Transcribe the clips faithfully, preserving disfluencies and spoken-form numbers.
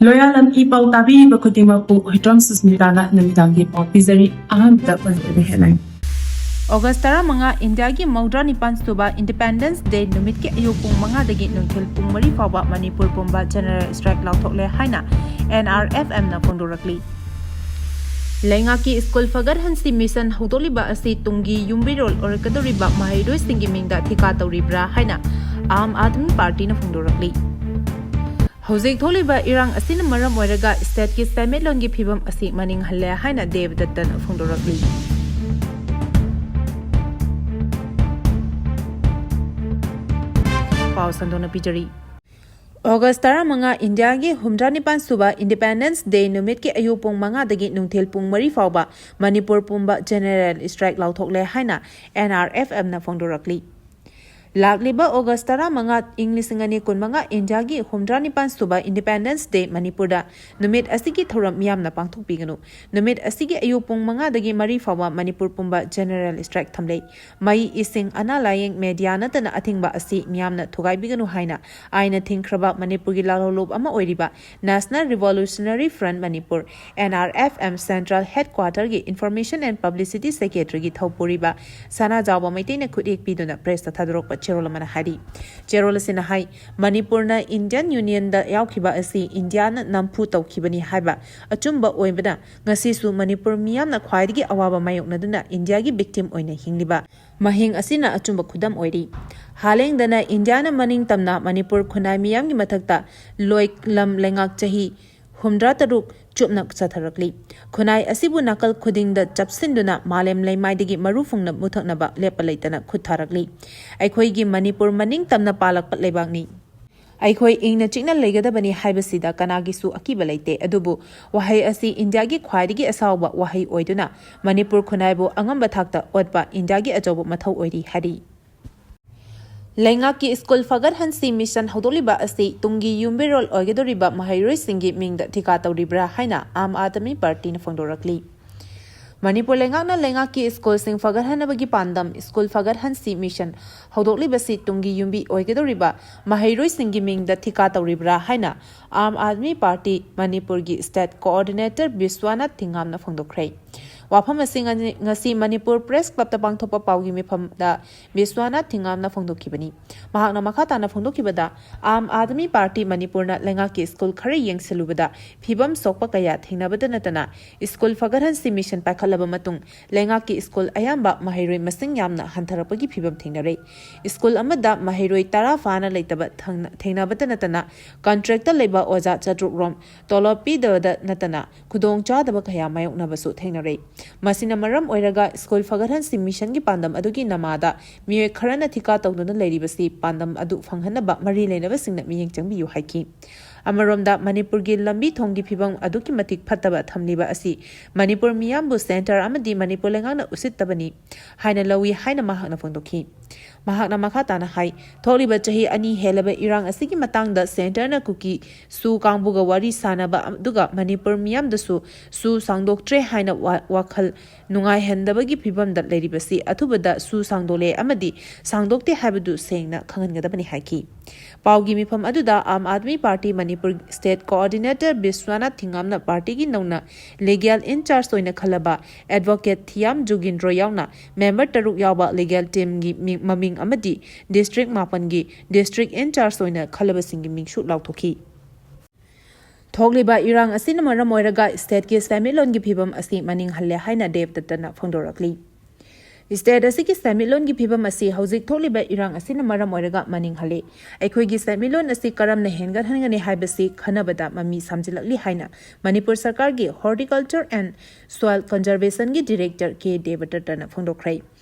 ꯂꯣꯌꯥꯂꯝ E ꯄꯥꯎ ꯇꯥꯕꯤꯔꯤꯕ ꯈꯨꯗꯤꯡꯃꯛꯄꯨ ꯍꯨꯏꯗ꯭ꯔꯣꯝ ꯁꯨꯁꯃꯤꯇꯥꯅ ꯅꯨꯃꯤꯗꯥꯡꯒꯤ ꯄꯥꯎ ꯄꯤꯖꯔꯤ꯫ ꯑꯍꯥꯟꯕꯗ ꯃꯔꯨꯑꯣꯏꯕ headline꯫ ꯑꯣꯒꯁ ꯇꯔꯥꯃꯉꯥ, ꯏꯟꯗꯤꯌꯥꯒꯤ ꯃꯧꯗ꯭ꯔꯥ ꯅꯤꯄꯥꯟ ꯁꯨꯕ Independence Day ꯅꯨꯃꯤꯠꯀꯤ ꯑꯌꯨꯛ ꯄꯨꯡ ꯃꯉꯥꯗꯒꯤ ꯅꯨꯡꯊꯤꯜ ꯄꯨꯡ ꯃꯔꯤ ꯐꯥꯎꯕ ꯃꯅꯤꯄꯨꯔ ꯄꯨꯝꯕ general strike ꯂꯥꯎꯊꯣꯛꯂꯦ ꯍꯥꯏꯅ N R F M ꯅ ꯐꯣꯡꯗꯣꯔꯛꯂꯤ꯫ ꯂꯩꯉꯥꯛꯀꯤ ꯁ꯭ꯀꯨꯜ ꯐꯒꯠꯍꯟꯁꯤ ꯃꯤꯁꯟ ꯍꯧꯗꯣꯛꯂꯤꯕ ꯑꯁꯤ ꯇꯨꯡꯒꯤ ꯌꯨꯝꯕꯤꯔꯣꯜ ꯑꯣꯏꯔꯛꯀꯗꯧꯔꯤꯕ ꯃꯍꯩꯔꯣꯏꯁꯤꯡꯒꯤ ꯃꯤꯡꯗ ꯊꯤꯀꯥ ꯇꯧꯔꯤꯕ꯭ꯔꯥ ꯍꯥꯏꯅ ꯑꯥꯝ ꯑꯥꯗꯃꯤ ꯄꯥꯔꯇꯤꯅ ꯐꯣꯡꯗꯣꯔꯛꯂꯤ꯫ ꯍꯧꯖꯤꯛ ꯊꯣꯛꯂꯤꯕ ꯏꯔꯥꯡ ꯑꯁꯤꯅ ꯃꯔꯝ ꯑꯣꯏꯔꯒ stateꯀꯤ ꯁꯦꯟꯃꯤꯠꯂꯣꯟꯒꯤ ꯐꯤꯕꯝ ꯑꯁꯤ ꯃꯅꯤꯡ ꯍꯜꯂꯦ ꯍꯥꯏꯅ ꯗꯦꯕꯗꯠꯇꯅ ꯐꯣꯡꯗꯣꯔꯛꯂꯤ꯫ ꯄꯥꯎ ꯁꯟꯗꯣꯛꯅ ꯄꯤꯖꯔꯤ꯫ ꯑꯣꯒꯁ ꯇꯔꯥꯃꯉꯥ, ꯏꯟꯗꯤꯌꯥꯒꯤ ꯍꯨꯝꯗ꯭ꯔꯥꯅꯤꯄꯥꯟ ꯁꯨꯕ Independence Day ꯅꯨꯃꯤꯠꯀꯤ ꯑꯌꯨꯛ ꯄꯨꯡ ꯃꯉꯥꯗꯒꯤ ꯅꯨꯡꯊꯤꯜ ꯄꯨꯡ ꯃꯔꯤ ꯐꯥꯎꯕ ꯃꯅꯤꯄꯨꯔ ꯄꯨꯝꯕ general strike ꯂꯥꯎꯊꯣꯛꯂꯦ ꯍꯥꯏꯅ N R F M ꯅ ꯐꯣꯡꯗꯣꯔꯛꯂꯤ꯫ ꯂꯥꯛꯂꯤꯕ ꯑꯣꯒꯁ ꯇꯔꯥꯃꯉꯥ, ꯏꯪ ꯂꯤꯁꯤꯡ ꯑꯅꯤ ꯀꯨꯟꯃꯉꯥ, ꯏꯟꯗꯤꯌꯥꯒꯤ ꯍꯨꯝꯗ꯭ꯔꯥꯅꯤꯄꯥꯟ ꯁꯨꯕ Independence Day ꯃꯅꯤꯄꯨꯔꯗ ꯅꯨꯃꯤꯠ ꯑꯁꯤꯒꯤ ꯊꯧꯔꯝ ꯃꯤꯌꯥꯝꯅ ꯄꯥꯡꯊꯣꯛꯄꯤꯒꯅꯨ꯫ ꯅꯨꯃꯤꯠ ꯑꯁꯤꯒꯤ ꯑꯌꯨꯛ ꯄꯨꯡ ꯃꯉꯥꯗꯒꯤ ꯃꯔꯤ ꯐꯥꯎꯕ ꯃꯅꯤꯄꯨꯔ ꯄꯨꯝꯕ general strike ꯊꯝꯂꯦ꯫ ꯃꯩ, ꯏꯁꯤꯡ, ꯑꯅꯥ ꯂꯥꯌꯦꯡ, media ꯅꯠꯇꯅ ꯑꯊꯤꯡꯕ ꯑꯁꯤ ꯃꯤꯌꯥꯝꯅ ꯊꯨꯒꯥꯏꯕꯤꯒꯅꯨ ꯍꯥꯏꯅ ꯑꯥꯏꯟꯅ ꯊꯤꯡꯈ꯭ꯔꯕ ꯃꯅꯤꯄꯨꯔꯒꯤ ꯂꯥꯜꯍꯧꯂꯨꯞ ꯑꯃ ꯑꯣꯏꯔꯤꯕ National Revolutionary Front Manipur, N R F M, Central Headquarter ꯒꯤ Information and Publicity Secretary ꯒꯤ ꯊꯧꯄꯨꯔꯤꯕ ꯁꯅꯥꯖꯥꯎꯕ ꯃꯩꯇꯩꯅ ꯈꯨꯠꯌꯦꯛ ꯄꯤꯗꯨꯅ press ꯇ ꯊꯥꯗꯣꯔꯛꯄ ꯆꯦꯔꯣꯜ ꯑꯃꯅ ꯍꯥꯏꯔꯤ꯫ ꯆꯦꯔꯣꯜ ꯑꯁꯤꯅ ꯍꯥꯏ, ꯃꯅꯤꯄꯨꯔꯅ Indian Union ꯗ ꯌꯥꯎꯈꯤꯕ ꯑꯁꯤ ꯏꯟꯗꯤꯌꯥꯅ ꯅꯝꯐꯨ ꯇꯧꯈꯤꯕꯅꯤ ꯍꯥꯏꯕ ꯑꯆꯨꯝꯕ ꯑꯣꯏꯕꯅ, ꯉꯁꯤꯁꯨ ꯃꯅꯤꯄꯨꯔ ꯃꯤꯌꯥꯝꯅ ꯈ꯭ꯋꯥꯏꯗꯒꯤ ꯑꯋꯥꯕ ꯃꯥꯌꯣꯛꯅꯗꯨꯅ ꯏꯟꯗꯤꯌꯥꯒꯤ victim ꯑꯣꯏꯅ ꯍꯤꯡꯂꯤꯕ ꯃꯍꯤꯡ ꯑꯁꯤꯅ ꯑꯆꯨꯝꯕ ꯈꯨꯗꯝ ꯑꯣꯏꯔꯤ꯫ ꯍꯥꯂꯦꯡꯗꯅ ꯏꯟꯗꯤꯌꯥꯅ ꯃꯅꯤꯡ ꯇꯝꯅ ꯃꯅꯤꯄꯨꯔ ꯈꯨꯟꯅꯥꯏ ꯃꯤꯌꯥꯝꯒꯤ ꯃꯊꯛꯇ ꯂꯣꯏꯂꯝ ꯂꯩꯉꯥꯛ ꯆꯍꯤ ꯍꯨꯝꯗ꯭ꯔꯥ ꯇꯔꯨꯛ ꯆꯨꯞꯅ ꯆꯠꯊꯔꯛꯂꯤ꯫ ꯈꯨꯟꯅꯥꯏ ꯑꯁꯤꯕꯨ ꯅꯥꯀꯜ ꯈꯨꯗꯤꯡꯗ ꯆꯞꯁꯤꯟꯗꯨꯅ ꯃꯥꯂꯦꯝ ꯂꯩꯃꯥꯏꯗꯒꯤ ꯃꯔꯨ ꯐꯪꯅ ꯃꯨꯊꯛꯅꯕ ꯂꯦꯞꯄ ꯂꯩꯇꯅ ꯈꯨꯠ ꯊꯥꯔꯛꯂꯤ꯫ ꯑꯩꯈꯣꯏꯒꯤ ꯃꯅꯤꯄꯨꯔ ꯃꯅꯤꯡ ꯇꯝꯅ ꯄꯥꯜꯂꯛꯄ ꯂꯩꯕꯥꯛꯅꯤ꯫ ꯑꯩꯈꯣꯏ ꯏꯪꯅ ꯆꯤꯛꯅ ꯂꯩꯒꯗꯕꯅꯤ ꯍꯥꯏꯕꯁꯤꯗ ꯀꯅꯥꯒꯤꯁꯨ ꯑꯀꯤꯕ ꯂꯩꯇꯦ꯫ ꯑꯗꯨꯕꯨ ꯋꯥꯍꯩ ꯑꯁꯤ ꯏꯟꯗꯤꯌꯥꯒꯤ ꯈ꯭ꯋꯥꯏꯗꯒꯤ ꯑꯁꯥꯎꯕ ꯋꯥꯍꯩ ꯑꯣꯏꯗꯨꯅ ꯃꯅꯤꯄꯨꯔ ꯈꯨꯟꯅꯥꯏꯕꯨ ꯑꯉꯝꯕ ꯊꯥꯛꯇ ꯑꯣꯠꯄ ꯏꯟꯗꯤꯌꯥꯒꯤ ꯑꯆꯧꯕ ꯃꯊꯧ ꯑꯣꯏꯔꯤ ꯍꯥꯏꯔꯤ꯫ ꯂꯩꯉꯥꯛꯀꯤ ꯁ꯭ꯀꯨꯜ ꯐꯒꯠꯍꯟꯁꯤ ꯃꯤꯁꯟ ꯍꯧꯗꯣꯛꯂꯤꯕ ꯑꯁꯤ ꯇꯨꯡꯒꯤ ꯌꯨꯝꯕꯤꯔꯣꯜ ꯑꯣꯏꯒꯗꯧꯔꯤꯕ ꯃꯍꯩꯔꯣꯏꯁꯤꯡꯒꯤ ꯃꯤꯡꯗ ꯊꯤꯀꯥ ꯇꯧꯔꯤꯕ꯭ꯔꯥ ꯍꯥꯏꯅ ꯑꯥꯝ ꯑꯥꯗꯃꯤ ꯄꯥꯔꯇꯤꯅ ꯐꯣꯡꯗꯣꯔꯛꯂꯤ꯫ ꯃꯅꯤꯄꯨꯔ ꯂꯩꯉꯥꯛꯅ ꯂꯩꯉꯥꯛꯀꯤ ꯁ꯭ꯀꯨꯜꯁꯤꯡ ꯐꯒꯠꯍꯟꯅꯕꯒꯤ ꯄꯥꯟꯗꯝ ꯁ꯭ꯀꯨꯜ ꯐꯒꯠꯍꯟꯁꯤ ꯃꯤꯁꯟ ꯍꯧꯗꯣꯛꯂꯤꯕꯁꯤ ꯇꯨꯡꯒꯤ ꯌꯨꯝꯕꯤ ꯑꯣꯏꯒꯗꯧꯔꯤꯕ ꯃꯍꯩꯔꯣꯏꯁꯤꯡꯒꯤ ꯃꯤꯡꯗ ꯊꯤꯀꯥ ꯇꯧꯔꯤꯕ꯭ꯔꯥ ꯍꯥꯏꯅ ꯑꯥꯝ ꯑꯥꯗꯃꯤ ꯄꯥꯔꯇꯤ ꯃꯅꯤꯄꯨꯔꯒꯤ ꯁ꯭ꯇꯦꯠ ꯀꯣꯑꯣꯔꯗꯤꯅꯦꯇꯔ ꯕꯤꯁ꯭ꯋꯥꯅꯥꯊ ꯊꯤꯡꯉꯥꯝꯅ ꯐꯣꯡꯗꯣꯛꯈ꯭ꯔꯦ꯫ ꯋꯥꯐꯝ ꯑꯁꯤ ꯉꯁꯤ ꯃꯅꯤꯄꯨꯔ ꯄ꯭ꯔꯦꯁ ꯀ꯭ꯂꯕꯇ ꯄꯥꯡꯊꯣꯛꯄ ꯄꯥꯎꯒꯤ ꯃꯤꯐꯝꯗ ꯕꯤꯁ꯭ꯋꯥꯅꯥꯊ ꯊꯤꯡꯉꯥꯝꯅ ꯐꯣꯡꯗꯣꯛꯈꯤꯕꯅꯤ꯫ ꯃꯍꯥꯛꯅ ꯃꯈꯥ ꯇꯥꯅ ꯐꯣꯡꯗꯣꯛꯈꯤꯕꯗ, ꯑꯥꯝ ꯑꯥꯗꯃꯤ ꯄꯥꯔꯇꯤ ꯃꯅꯤꯄꯨꯔꯅ ꯂꯩꯉꯥꯛꯀꯤ ꯁ꯭ꯀꯨꯜ ꯈꯔ ꯌꯦꯡꯁꯤꯜꯂꯨꯕꯗ ꯐꯤꯕꯝ ꯁꯣꯛꯄ ꯀꯌꯥ ꯊꯦꯡꯅꯕꯗ ꯅꯠꯇꯅ ꯁ꯭ꯀꯨꯜ ꯐꯒꯠꯍꯟꯁꯤ ꯃꯤꯁꯟ ꯄꯥꯏꯈꯠꯂꯕ ꯃꯇꯨꯡ ꯂꯩꯉꯥꯛꯀꯤ ꯁ꯭ꯀꯨꯜ ꯑꯌꯥꯝꯕ ꯃꯍꯩꯔꯣꯏ ꯃꯁꯤꯡ ꯌꯥꯝꯅ ꯍꯟꯊꯔꯛꯄꯒꯤ ꯐꯤꯕꯝ ꯊꯦꯡꯅꯔꯦ꯫ ꯁ꯭ꯀꯨꯜ ꯑꯃꯗ ꯃꯍꯩꯔꯣꯏ ꯇꯔꯥ ꯐꯥꯅ ꯂꯩꯇꯕ ꯊꯪꯅ-, ꯊꯦꯡꯅꯕꯇ ꯅꯠꯇꯅ ꯀꯟꯇ꯭ꯔꯦꯛꯇ ꯂꯩꯕ ꯑꯣꯖꯥ ꯆꯥꯇ꯭ꯔꯨꯛ ꯔꯣꯝ ꯇꯣꯂꯣꯞ ꯄꯤꯗꯕꯗ ꯅꯠꯇꯅ ꯈꯨꯗꯣꯡꯆꯥꯗꯕ ꯀꯌꯥ ꯃꯥꯌꯣꯛꯅꯕꯁꯨ ꯊꯦꯡꯅꯔꯦ꯫ ꯃꯁꯤꯅ ꯃꯔꯝ ꯑꯣꯏꯔꯒ ꯁ꯭ꯀꯨꯜ ꯐꯒꯠꯍꯟꯁꯤ ꯃꯤꯁꯟꯒꯤ ꯄꯥꯟꯗꯝ ꯑꯗꯨꯒꯤ ꯅꯃꯥꯗ ꯃꯤꯑꯣꯏ ꯈꯔꯅ ꯊꯤꯀꯥ ꯇꯧꯗꯨꯅ ꯂꯩꯔꯤꯕꯁꯤ ꯄꯥꯟꯗꯝ ꯑꯗꯨ ꯐꯪꯍꯟꯅꯕ ꯃꯔꯤ ꯂꯩꯅꯕꯁꯤꯡꯅ ꯃꯤꯠꯌꯦꯡ ꯆꯪꯕꯤꯌꯨ ꯍꯥꯏꯈꯤ꯫ ꯑꯃꯔꯣꯝꯗ ꯃꯅꯤꯄꯨꯔꯒꯤ ꯂꯝꯕꯤ ꯊꯣꯡꯒꯤ ꯐꯤꯕꯝ ꯑꯗꯨꯛꯀꯤ ꯃꯇꯤꯛ ꯐꯠꯇꯕ ꯊꯝꯂꯤꯕ ꯑꯁꯤ ꯃꯅꯤꯄꯨꯔ ꯃꯤꯌꯥꯝꯕꯨ ꯁꯦꯟꯇꯔ ꯑꯃꯗꯤ ꯃꯅꯤꯄꯨꯔ ꯂꯩꯉꯥꯛꯅ ꯎꯁꯤꯠꯇꯕꯅꯤ ꯍꯥꯏꯅ ꯂꯧꯏ ꯍꯥꯏꯅ ꯃꯍꯥꯛꯅ ꯐꯣꯡꯗꯣꯛꯈꯤ꯫ ꯃꯍꯥꯛꯅ ꯃꯈꯥ ꯇꯥꯅ ꯍꯥꯏ, ꯊꯣꯛꯂꯤꯕ ꯆꯍꯤ ꯑꯅꯤ ꯍꯦꯜꯂꯕ ꯏꯔꯥꯡ ꯑꯁꯤꯒꯤ ꯃꯇꯥꯡꯗ ꯁꯦꯟꯇꯔꯅ ꯀꯨꯀꯤ ꯁꯨ ꯀꯥꯡꯕꯨꯒ ꯋꯥꯔꯤ ꯁꯥꯅꯕ ꯑꯗꯨꯒ ꯃꯅꯤꯄꯨꯔ ꯃꯤꯌꯥꯝꯗꯁꯨ ꯁꯨ ꯁꯥꯡꯗꯣꯛꯇ꯭ꯔꯦ ꯍꯥꯏꯅ ꯋꯥ-, ꯋꯥꯈꯜ ꯅꯨꯡꯉꯥꯏꯍꯟꯗꯕꯒꯤ ꯐꯤꯕꯝꯗ ꯂꯩꯔꯤꯕꯁꯤ ꯑꯊꯨꯕꯗ ꯁꯨ ꯁꯥꯡꯗꯣꯛꯂꯦ ꯑꯃꯗꯤ ꯁꯥꯡꯗꯣꯛꯇꯦ ꯍꯥꯏꯕꯗꯨ ꯁꯦꯡꯅ ꯈꯪꯍꯟꯒꯗꯕꯅꯤ ꯍꯥꯏꯈꯤ꯫ ꯄꯥꯎꯒꯤ ꯃꯤꯐꯝ ꯑꯗꯨꯗ Aam Aadmi party Manipur state coordinator Biswanath ꯊꯤꯡꯉꯥꯝꯅ ꯄꯥꯔꯇꯤꯒꯤ ꯅꯧꯅ ꯂꯤꯒꯦꯜ ꯏꯟꯆꯥꯔꯖ ꯑꯣꯏꯅ ꯈꯜꯂꯕ ꯑꯦꯗꯚꯣꯀꯦꯠ ꯊꯤꯌꯥꯝ ꯖꯨꯒꯤꯟꯗ꯭ꯔꯣ ꯌꯥꯎꯅ ꯃꯦꯝꯕꯔ ꯇꯔꯨꯛ ꯌꯥꯎꯕ ꯂꯤꯒꯦꯜ ꯇꯤꯝꯒꯤ ꯃꯤ-, ꯃꯃꯤꯡ ꯑꯃꯗꯤ ꯗꯤꯁꯇ꯭ꯔꯤꯛ ꯃꯥꯄꯟꯒꯤ ꯗꯤꯁꯇ꯭ꯔꯤꯛ ꯏꯟꯆꯥꯔꯖ ꯑꯣꯏꯅ ꯈꯜꯂꯕꯁꯤꯡꯒꯤ ꯃꯤꯡꯁꯨ ꯂꯥꯎꯊꯣꯛꯈꯤ꯫ ꯊꯣꯛꯂꯤꯕ ꯏꯔꯥꯡ ꯑꯁꯤꯅ ꯃꯔꯝ ꯑꯣꯏꯔꯒ ꯁ꯭ꯇꯦꯠꯀꯤ ꯁꯦꯟꯃꯤꯠꯂꯣꯟꯒꯤ ꯐꯤꯕꯝ ꯑꯁꯤ ꯃꯅꯤꯡ ꯍꯜꯂꯦ ꯍꯥꯏꯅ ꯗꯦꯕꯗꯠꯇꯅ ꯐꯣꯡꯗꯣꯔꯛꯂꯤ꯫ ꯁ꯭ꯇꯦꯠ ꯑꯁꯤꯒꯤ ꯁꯦꯟꯃꯤꯠꯂꯣꯟꯒꯤ ꯐꯤꯕꯝ ꯑꯁꯤ ꯍꯧꯖꯤꯛ ꯊꯣꯛꯂꯤꯕ ꯏꯔꯥꯡ ꯑꯁꯤꯅ ꯃꯔꯝ ꯑꯣꯏꯔꯒ ꯃꯅꯤꯡ ꯍꯜꯂꯤ꯫ ꯑꯩꯈꯣꯏꯒꯤ ꯁꯦꯟꯃꯤꯠꯂꯣꯟ ꯑꯁꯤ ꯀꯔꯝꯅ ꯍꯦꯟꯒꯠꯍꯟꯒꯅꯤ ꯍꯥꯏꯕꯁꯤ ꯈꯟꯅꯕꯗ ꯃꯃꯤ ꯁꯥꯝꯖꯤꯜꯂꯛꯂꯤ ꯍꯥꯏꯅ ꯃꯅꯤꯄꯨꯔ ꯁꯔꯀꯥꯔꯒꯤ Horticulture and Soil Conservationꯒꯤ ꯗꯤꯔꯦꯛꯇꯔ ꯀꯦ ꯗꯦꯕꯗꯠꯇꯅ ꯐꯣꯡꯗꯣꯛꯈ꯭ꯔꯦ꯫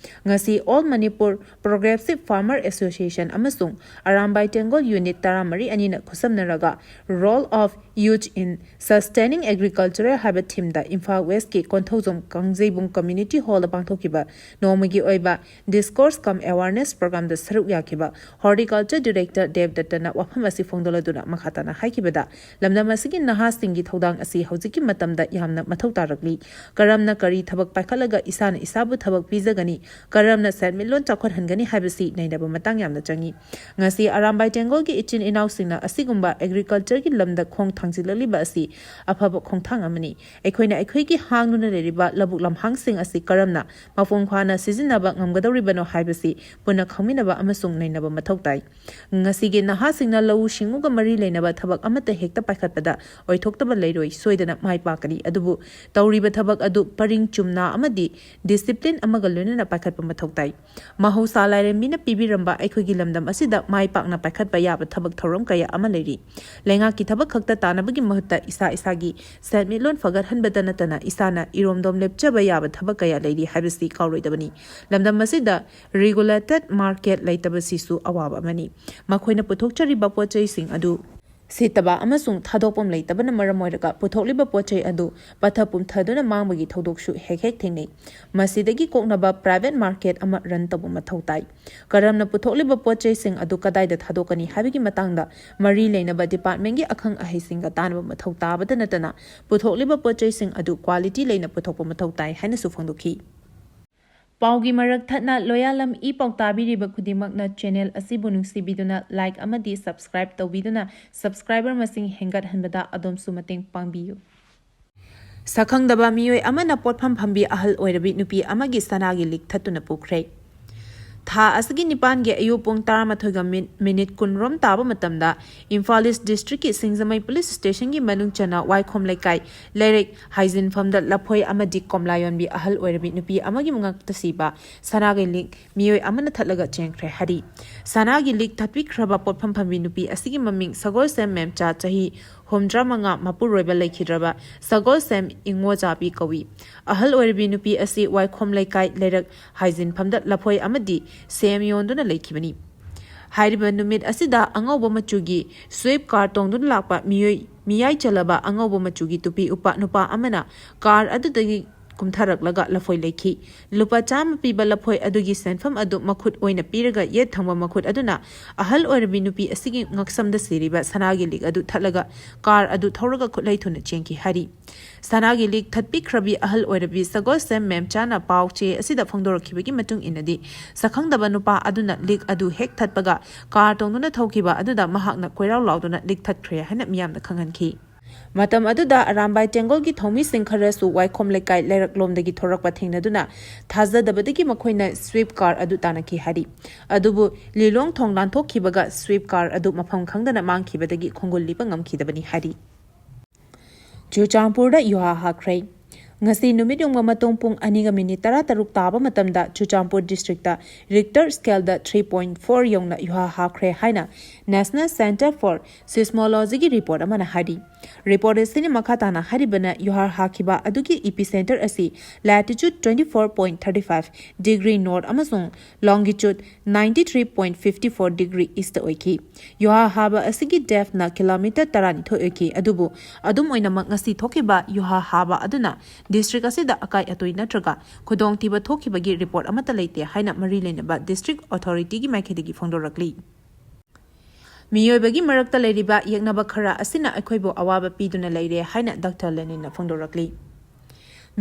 ꯉꯁꯤ All Manipur Progressive Farmer Association ꯑꯃꯁꯨꯡ ꯑꯔꯥꯝꯕꯥꯏ ꯇꯦꯡꯒꯣꯜ ꯌꯨꯅꯤꯠ ꯇꯔꯥꯃꯔꯤ ꯑꯅꯤꯅ ꯈꯨꯠꯁꯝꯅꯔꯒ Role of Youth in Sustaining Agriculture ꯍꯥꯏꯕ ꯊꯤꯝꯗ ꯏꯝꯐꯥꯜ ꯋꯦꯁꯀꯤ ꯀꯣꯟꯊꯧꯖꯝ ꯀꯥꯡꯖꯩꯕꯨꯡ ꯀꯝꯃ꯭ꯌꯨꯅꯤꯇꯤ ꯍꯣꯜꯗ ꯄꯥꯡꯊꯣꯛꯈꯤꯕ ꯅꯣꯡꯃꯒꯤ ꯑꯣꯏꯕ Discourse cum Awareness Programꯗ ꯁꯔꯨꯛ ꯌꯥꯈꯤꯕ Horticulture Director ꯗꯦꯕꯗꯠꯇꯅ ꯋꯥꯐꯝ ꯑꯁꯤ ꯐꯣꯡꯗꯣꯛꯂꯗꯨꯅ ꯃꯈꯥ ꯇꯥꯅ ꯍꯥꯏꯈꯤꯕꯗ, ꯂꯝꯗꯝ ꯑꯁꯤꯒꯤ ꯅꯍꯥꯁꯤꯡꯒꯤ ꯊꯧꯗꯥꯡ ꯑꯁꯤ ꯍꯧꯖꯤꯛꯀꯤ ꯃꯇꯝꯗ ꯌꯥꯝꯅ ꯃꯊꯧ ꯇꯥꯔꯛꯂꯤ꯫ ꯀꯔꯝꯅ ꯀꯔꯤ ꯊꯕꯛ ꯄꯥꯏꯈꯠꯂꯒ ꯏꯁꯥꯅ ꯏꯁꯥꯕꯨ ꯊꯕꯛ ꯄꯤꯖꯒꯅꯤ, ꯀꯔꯝꯅ ꯁꯦꯟꯃꯤꯠꯂꯣꯟ ꯆꯥꯎꯈꯠꯍꯟꯒꯅꯤ ꯍꯥꯏꯕꯁꯤ ꯅꯩꯅꯕ ꯃꯇꯥꯡ ꯌꯥꯝꯅ ꯆꯪꯏ꯫ ꯉꯁꯤ ꯑꯔꯥꯝꯕꯥꯏ ꯇꯦꯡꯒꯣꯜꯒꯤ ꯏꯆꯤꯟ ꯏꯅꯥꯎꯁꯤꯡꯅ ꯑꯁꯤꯒꯨꯝꯕ Agricultureꯒꯤ ꯂꯝꯗ ꯈꯣꯡ ꯊꯥꯡꯖꯤꯜꯂꯛꯂꯤꯕ ꯑꯁꯤ ꯑꯐꯕ ꯈꯣꯡꯊꯥꯡ ꯑꯃꯅꯤ꯫ ꯑꯩꯈꯣꯏꯅ ꯑꯩꯈꯣꯏꯒꯤ ꯍꯥꯡꯗꯨꯅ ꯂꯩꯔꯤꯕ ꯂꯧꯕꯨꯛ ꯂꯝꯍꯥꯡꯁꯤꯡ ꯑꯁꯤ ꯀꯔꯝꯅ ꯃꯄꯨꯡ ꯐꯥꯅ ꯁꯤꯖꯤꯟꯅꯕ ꯉꯝꯒꯗꯧꯔꯤꯕꯅꯣ ꯍꯥꯏꯕꯁꯤ ꯄꯨꯟꯅ ꯈꯪꯃꯤꯟꯅꯕ ꯑꯃꯁꯨꯡ ꯅꯩꯅꯕ ꯃꯊꯧ ꯇꯥꯏ꯫ ꯉꯁꯤꯒꯤ ꯅꯍꯥꯁꯤꯡꯅ ꯂꯧꯎ ꯁꯤꯡꯎꯒ ꯃꯔꯤ ꯂꯩꯅꯕ ꯊꯕꯛ ꯑꯃꯠꯇ ꯍꯦꯛꯇ ꯄꯥꯏꯈꯠꯄꯗ ꯑꯣꯏꯊꯣꯛꯇꯕ ꯂꯩꯔꯣꯏ, ꯁꯣꯏꯗꯅ ꯃꯥꯏ ꯄꯥꯛꯀꯅꯤ꯫ ꯑꯗꯨꯕꯨ ꯇꯧꯔꯤꯕ ꯊꯕꯛ ꯑꯗꯨ ꯄꯔꯤꯡ ꯆꯨꯝꯅ ꯑꯃꯗꯤ discipline ꯑꯃꯒ ꯂꯣꯏꯅꯅ ꯄꯥꯏꯈꯠꯄ ꯃꯊꯧ ꯇꯥꯏ꯫ ꯃꯍꯧꯁꯥ ꯂꯥꯏꯔꯦꯝꯕꯤꯅ ꯄꯤꯕꯤꯔꯝꯕ ꯑꯩꯈꯣꯏꯒꯤ ꯂꯝꯗꯝ ꯑꯁꯤꯗ ꯃꯥꯏ ꯄꯥꯛꯅ ꯄꯥꯏꯈꯠꯄ ꯌꯥꯕ ꯊꯕꯛ ꯊꯧꯔꯝ ꯀꯌꯥ ꯑꯃ ꯂꯩꯔꯤ꯫ ꯂꯩꯉꯥꯛꯀꯤ ꯊꯕꯛ ꯈꯛꯇ ꯇꯥꯟꯅꯕꯒꯤ ꯃꯍꯨꯠꯇ ꯏꯁꯥ ꯏꯁꯥꯒꯤ ꯁꯦꯟꯃꯤꯠꯂꯣꯟ ꯐꯒꯠꯍꯟꯕꯗ ꯅꯠꯇꯅ ꯏꯁꯥꯅ ꯏꯔꯣꯝꯗꯣꯝ ꯂꯦꯞꯆꯕ ꯌꯥꯕ ꯊꯕꯛ ꯀꯌꯥ ꯂꯩꯔꯤ ꯍꯥꯏꯕꯁꯤ ꯀꯥꯎꯔꯣꯏꯗꯕꯅꯤ꯫ ꯂꯝꯗꯝ ꯑꯁꯤꯗ regulated market ꯂꯩꯇꯕꯁꯤꯁꯨ ꯑꯋꯥꯕ ꯑꯃꯅꯤ꯫ ꯃꯈꯣꯏꯅ ꯄꯨꯊꯣꯛꯆꯔꯤꯕ ꯄꯣꯠ ꯆꯩꯁꯤꯡ ꯑꯗꯨ ꯁꯤꯠꯇꯕ ꯑꯃꯁꯨꯡ ꯊꯥꯗꯣꯛꯐꯝ ꯂꯩꯇꯕꯅ ꯃꯔꯝ ꯑꯣꯏꯔꯒ ꯄꯨꯊꯣꯛꯂꯤꯕ ꯄꯣꯠ ꯆꯩ ꯑꯗꯨ ꯄꯠꯊ ꯄꯨꯝꯊꯗꯨꯅ ꯃꯥꯡꯕꯒꯤ ꯊꯧꯗꯣꯛꯁꯨ ꯍꯦꯛ ꯍꯦꯛ ꯊꯦꯡꯅꯩ꯫ ꯃꯁꯤꯗꯒꯤ ꯀꯣꯛꯅꯕ private market ꯑꯃ run ꯇꯧꯕ ꯃꯊꯧ ꯇꯥꯏ꯫ ꯀꯔꯝꯅ ꯄꯨꯊꯣꯛꯂꯤꯕ ꯄꯣꯠ ꯆꯩꯁꯤꯡ ꯑꯗꯨ ꯀꯗꯥꯏꯗ ꯊꯥꯗꯣꯛꯀꯅꯤ ꯍꯥꯏꯕꯒꯤ ꯃꯇꯥꯡꯗ ꯃꯔꯤ ꯂꯩꯅꯕ departmentꯀꯤ ꯑꯈꯪ ꯑꯍꯩꯁꯤꯡꯒ ꯇꯥꯟꯅꯕ ꯃꯊꯧ ꯇꯥꯕꯇ ꯅꯠꯇꯅ ꯄꯨꯊꯣꯛꯂꯤꯕ ꯄꯣꯠ ꯆꯩꯁꯤꯡ ꯑꯗꯨ quality ꯂꯩꯅ ꯄꯨꯊꯣꯛꯄ ꯃꯊꯧ ꯇꯥꯏ ꯍꯥꯏꯅꯁꯨ ꯐꯣꯡꯗꯣꯛꯈꯤ꯫ ꯄꯥꯎꯒꯤ ꯃꯔꯛ ꯊꯠꯅ ꯂꯣꯌꯥꯂꯝ ꯏ ꯄꯥꯎ ꯇꯥꯕꯤꯔꯤꯕ ꯈꯨꯗꯤꯡꯃꯛꯅ channel ꯑꯁꯤꯕꯨ ꯅꯨꯡꯁꯤꯕꯤꯗꯨꯅ like ꯑꯃꯗꯤ subscribe ꯇꯧꯕꯤꯗꯨꯅ subscriber ꯃꯁꯤꯡ ꯍꯦꯟꯒꯠꯍꯟꯕꯗ ꯑꯗꯣꯝꯁꯨ ꯃꯇꯦꯡ ꯄꯥꯡꯕꯤꯌꯨ꯫ ꯁꯛꯈꯪꯗꯕ ꯃꯤꯑꯣꯏ ꯑꯃꯅ ꯄꯣꯠꯐꯝ ꯐꯝꯕꯤ ꯑꯍꯜ ꯑꯣꯏꯔꯕꯤ ꯅꯨꯄꯤ ꯑꯃꯒꯤ ꯁꯅꯥꯒꯤ ꯂꯤꯛ ꯊꯠꯇꯨꯅ ꯄꯨꯈ꯭ꯔꯦ꯫ ꯊꯥ ꯑꯁꯤꯒꯤ ꯅꯤꯄꯥꯟꯒꯤ ꯑꯌꯨꯛ ꯄꯨꯡ ꯇꯔꯥꯃꯥꯊꯣꯏꯒ ꯃꯤꯟ-, minute ꯀꯨꯟ ꯔꯣꯝ ꯇꯥꯕ ꯃꯇꯝꯗ ꯏꯝꯐꯥꯜ East districtꯀꯤ ꯁꯤꯡꯖꯃꯩ police stationꯒꯤ ꯃꯅꯨꯡ ꯆꯟꯅ ꯋꯥꯏꯈꯣꯝ ꯂꯩꯀꯥꯏ ꯂꯩꯔꯛ ꯍꯥꯏꯖꯤꯟꯐꯝꯗ ꯂꯐꯣꯏ ꯑꯃꯗꯤ ꯀꯣꯝꯂꯥ ꯌꯣꯟꯕꯤ ꯑꯍꯜ ꯑꯣꯏꯔꯕꯤ ꯅꯨꯄꯤ ꯑꯃꯒꯤ ꯉꯛꯇ ꯁꯤꯕ ꯁꯅꯥꯒꯤ ꯂꯤꯛ ꯃꯤꯑꯣꯏ ꯑꯃꯅ ꯊꯠꯂꯒ ꯆꯦꯟꯈ꯭ꯔꯦ ꯍꯥꯏꯔꯤ꯫ ꯁꯅꯥꯒꯤ ꯂꯤꯛ ꯊꯠꯄꯤꯈ꯭ꯔꯕ ꯄꯣꯠꯐꯝ ꯐꯝꯕꯤ ꯅꯨꯄꯤ ꯑꯁꯤꯒꯤ ꯃꯃꯤꯡ ꯁꯒꯣꯜꯁꯦꯝ ꯃꯦꯝꯆꯥ, ꯆꯍꯤ ꯍꯨꯝꯗ꯭ꯔꯥ ꯃꯉꯥ, ꯃꯄꯨꯔꯣꯏꯕ ꯂꯩꯈꯤꯗ꯭ꯔꯕ ꯁꯒꯣꯜꯁꯦꯝ ꯏꯉꯣꯖꯥꯕꯤ ꯀꯧꯏ꯫ ꯑꯍꯜ ꯑꯣꯏꯔꯕꯤ ꯅꯨꯄꯤ ꯑꯁꯤ ꯋꯥꯏꯈꯣꯝ ꯂꯩꯀꯥꯏ ꯂꯩꯔꯛ ꯍꯥꯏꯖꯤꯟꯐꯝꯗ ꯂꯐꯣꯏ ꯑꯃꯗꯤ ꯁꯦꯝ ꯌꯣꯟꯗꯨꯅ ꯂꯩꯈꯤꯕꯅꯤ꯫ ꯍꯥꯏꯔꯤꯕ ꯅꯨꯃꯤꯠ ꯑꯁꯤꯗ ꯑꯉꯧꯕ ꯃꯆꯨꯒꯤ Swift car ꯇꯣꯡꯗꯨꯅ ꯂꯥꯛꯄ ꯃꯤꯑꯣꯏ, ꯃꯤꯌꯥꯏ ꯆꯜꯂꯕ ꯑꯉꯧꯕ ꯃꯆꯨꯒꯤ ꯇꯨꯄꯤ ꯎꯞꯄ ꯅꯨꯄꯥ ꯑꯃꯅ car ꯑꯗꯨꯗꯒꯤ ꯀꯨꯝꯊꯔꯛꯂꯒ ꯂꯐꯣꯏ ꯂꯩꯈꯤ꯫ ꯂꯨꯄꯥ ꯆꯥꯝꯃ ꯄꯤꯕ ꯂꯐꯣꯏ ꯑꯗꯨꯒꯤ ꯁꯦꯟꯐꯝ ꯑꯗꯨ ꯃꯈꯨꯠ ꯑꯣꯏꯅ ꯄꯤꯔꯒ ꯌꯦꯠ ꯊꯪꯕ ꯃꯈꯨꯠ ꯑꯗꯨꯅ ꯑꯍꯜ ꯑꯣꯏꯔꯕꯤ ꯅꯨꯄꯤ ꯑꯁꯤꯒꯤ ꯉꯛꯁꯝꯗ ꯁꯤꯔꯤꯕ ꯁꯅꯥꯒꯤ ꯂꯤꯛ ꯑꯗꯨ ꯊꯠꯂꯒ ꯀꯥꯔ ꯑꯗꯨ ꯊꯧꯔꯒ ꯈꯨꯠꯂꯩ ꯊꯨꯅ ꯆꯦꯟꯈꯤ ꯍꯥꯏꯔꯤ꯫ ꯁꯅꯥꯒꯤ ꯂꯤꯛ ꯊꯠꯄꯤꯈ꯭ꯔꯕꯤ ꯑꯍꯜ ꯑꯣꯏꯔꯕꯤ ꯁꯒꯣꯜꯁꯦꯝ ꯃꯦꯝꯆꯥꯅ ꯄꯥꯎ ꯆꯦ ꯑꯁꯤꯗ ꯐꯣꯡꯗꯣꯔꯛꯈꯤꯕꯒꯤ ꯃꯇꯨꯡ ꯏꯟꯅꯗꯤ, ꯁꯛꯈꯪꯗꯕ ꯅꯨꯄꯥ ꯑꯗꯨꯅ ꯂꯤꯛ ꯑꯗꯨ ꯍꯦꯛ ꯊꯠꯄꯒ ꯀꯥꯔ ꯇꯣꯡꯗꯨꯅ ꯊꯧꯈꯤꯕ ꯑꯗꯨꯗ ꯃꯍꯥꯛꯅ ꯀꯣꯏꯔꯥꯎ ꯂꯥꯎꯗꯨꯅ ꯂꯤꯛ ꯊꯠꯈ꯭ꯔꯦ ꯍꯥꯏꯅ ꯃꯤꯌꯥꯝꯗ ꯈꯪꯍꯟꯈꯤ꯫ ꯃꯇꯝ ꯑꯗꯨꯗ ꯑꯔꯥꯝꯕꯥꯏ ꯇꯦꯡꯒꯣꯜꯒꯤ ꯊꯧꯃꯤꯁꯤꯡ ꯈꯔꯁꯨ ꯋꯥꯏꯈꯣꯝ ꯂꯩꯀꯥꯏ ꯂꯩꯔꯛꯂꯣꯝꯗꯒꯤ ꯊꯣꯔꯛꯄ ꯊꯦꯡꯅꯗꯨꯅ ꯊꯥꯖꯗꯕꯗꯒꯤ ꯃꯈꯣꯏꯅ ꯁ꯭ꯋꯤꯞ ꯀꯥꯔ ꯑꯗꯨ ꯇꯥꯟꯅꯈꯤ ꯍꯥꯏꯔꯤ꯫ ꯑꯗꯨꯕꯨ ꯂꯤꯂꯣꯡ ꯊꯣꯡ ꯂꯥꯟꯊꯣꯛꯈꯤꯕꯒ ꯁ꯭ꯋꯤꯞ ꯀꯥꯔ ꯑꯗꯨ ꯃꯐꯝ ꯈꯪꯗꯅ ꯃꯥꯡꯈꯤꯕꯗꯒꯤ ꯈꯣꯡꯒꯨꯜ ꯂꯤꯕ ꯉꯝꯈꯤꯗꯕꯅꯤ ꯍꯥꯏꯔꯤ꯫ ꯆꯨꯔꯆꯥꯟꯄꯨꯔꯗ ꯌꯨꯍꯥ ꯍꯥꯈ꯭ꯔꯦ꯫ ꯉꯁꯤ ꯅꯨꯃꯤꯠ ꯌꯨꯡꯕ ꯃꯇꯨꯡ ꯄꯨꯡ ꯑꯅꯤꯒ ꯃꯤꯅꯤꯠ ꯇꯔꯥ ꯇꯔꯨꯛ ꯇꯥꯕ ꯃꯇꯝꯗ ꯆꯨꯔꯆꯥꯟꯄꯨꯔ ꯗꯤꯁꯇ꯭ꯔꯤꯛꯇ ꯔꯤꯛꯇꯔ ꯁ꯭ꯀꯦꯜꯗ three point four ꯌꯧꯅ ꯌꯨꯍꯥ ꯍꯥꯈ꯭ꯔꯦ ꯍꯥꯏꯅ National Centre for Seismologyꯒꯤ ꯔꯤꯄꯣꯔꯠ ꯑꯃꯅ ꯍꯥꯏꯔꯤ꯫ ꯔꯤꯄꯣꯔꯠ ꯑꯁꯤꯅ ꯃꯈꯥ ꯇꯥꯅ ꯍꯥꯏꯔꯤꯕꯅ, ꯌꯨꯍꯥ ꯍꯥꯈꯤꯕ ꯑꯗꯨꯒꯤ ꯏꯄꯤꯁꯦꯟꯇꯔ ꯑꯁꯤ latitude twenty four point thirty five degree north ꯑꯃꯁꯨꯡ longitude ninety three point fifty four degree east ꯑꯣꯏꯈꯤ꯫ ꯌꯨꯍꯥ ꯍꯥꯕ ꯑꯁꯤꯒꯤ ꯗꯦꯞꯅ ꯀꯤꯂꯣꯃꯤꯇꯔ ꯇꯔꯥꯅꯤꯊꯣꯏ ꯑꯣꯏꯈꯤ꯫ ꯑꯗꯨꯕꯨ ꯑꯗꯨꯝ ꯑꯣꯏꯅꯃꯛ, ꯉꯁꯤ ꯊꯣꯛꯈꯤꯕ ꯌꯨꯍꯥ ꯍꯥꯕ ꯑꯗꯨꯅ ꯗꯤꯁꯇ꯭ꯔꯤꯛ ꯑꯁꯤꯗ ꯑꯀꯥꯏ ꯑꯇꯣꯏ ꯅꯠꯇ꯭ꯔꯒ ꯈꯨꯗꯣꯡꯊꯤꯕ ꯊꯣꯛꯈꯤꯕꯒꯤ ꯔꯤꯄꯣꯔꯠ ꯑꯃꯠꯇ ꯂꯩꯇꯦ ꯍꯥꯏꯅ ꯃꯔꯤ ꯂꯩꯅꯕ ꯗꯤꯁꯇ꯭ꯔꯤꯛ ꯑꯣꯊꯣꯔꯤꯇꯤꯒꯤ ꯃꯥꯏꯀꯩꯗꯒꯤ ꯐꯣꯡꯗꯣꯔꯛꯂꯤ꯫ ꯃꯤꯑꯣꯏꯕꯒꯤ ꯃꯔꯛꯇ ꯂꯩꯔꯤꯕ ꯌꯦꯛꯅꯕ ꯈꯔ ꯑꯁꯤꯅ ꯑꯩꯈꯣꯏꯕꯨ ꯑꯋꯥꯕ ꯄꯤꯗꯨꯅ ꯂꯩꯔꯦ ꯍꯥꯏꯅ ꯗꯥꯛꯇꯔ ꯂꯦꯅꯤꯟꯅ ꯐꯣꯡꯗꯣꯔꯛꯂꯤ꯫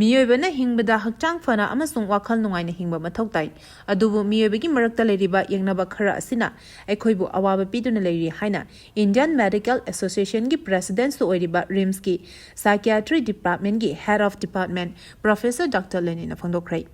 ꯃꯤꯑꯣꯏꯕꯅ ꯍꯤꯡꯕꯗ ꯍꯛꯆꯥꯡ ꯐꯅ ꯑꯃꯁꯨꯡ ꯋꯥꯈꯜ ꯅꯨꯡꯉꯥꯏꯅ ꯍꯤꯡꯕ ꯃꯊꯧ ꯇꯥꯏ꯫ ꯑꯗꯨꯕꯨ ꯃꯤꯑꯣꯏꯕꯒꯤ ꯃꯔꯛꯇ ꯂꯩꯔꯤꯕ ꯌꯦꯛꯅꯕ ꯈꯔ ꯑꯁꯤꯅ ꯑꯩꯈꯣꯏꯕꯨ ꯑꯋꯥꯕ ꯄꯤꯗꯨꯅ ꯂꯩꯔꯤ ꯍꯥꯏꯅ Indian Medical Associationꯒꯤ ꯄ꯭ꯔꯦꯁꯤꯗꯦꯟꯠꯁꯨ ꯑꯣꯏꯔꯤꯕ ꯔꯤꯝꯁꯀꯤ Psychiatry Departmentꯀꯤ Head of Department Professor doctor ꯂꯦꯅꯤꯟꯅ ꯐꯣꯡꯗꯣꯛꯈ꯭ꯔꯦ꯫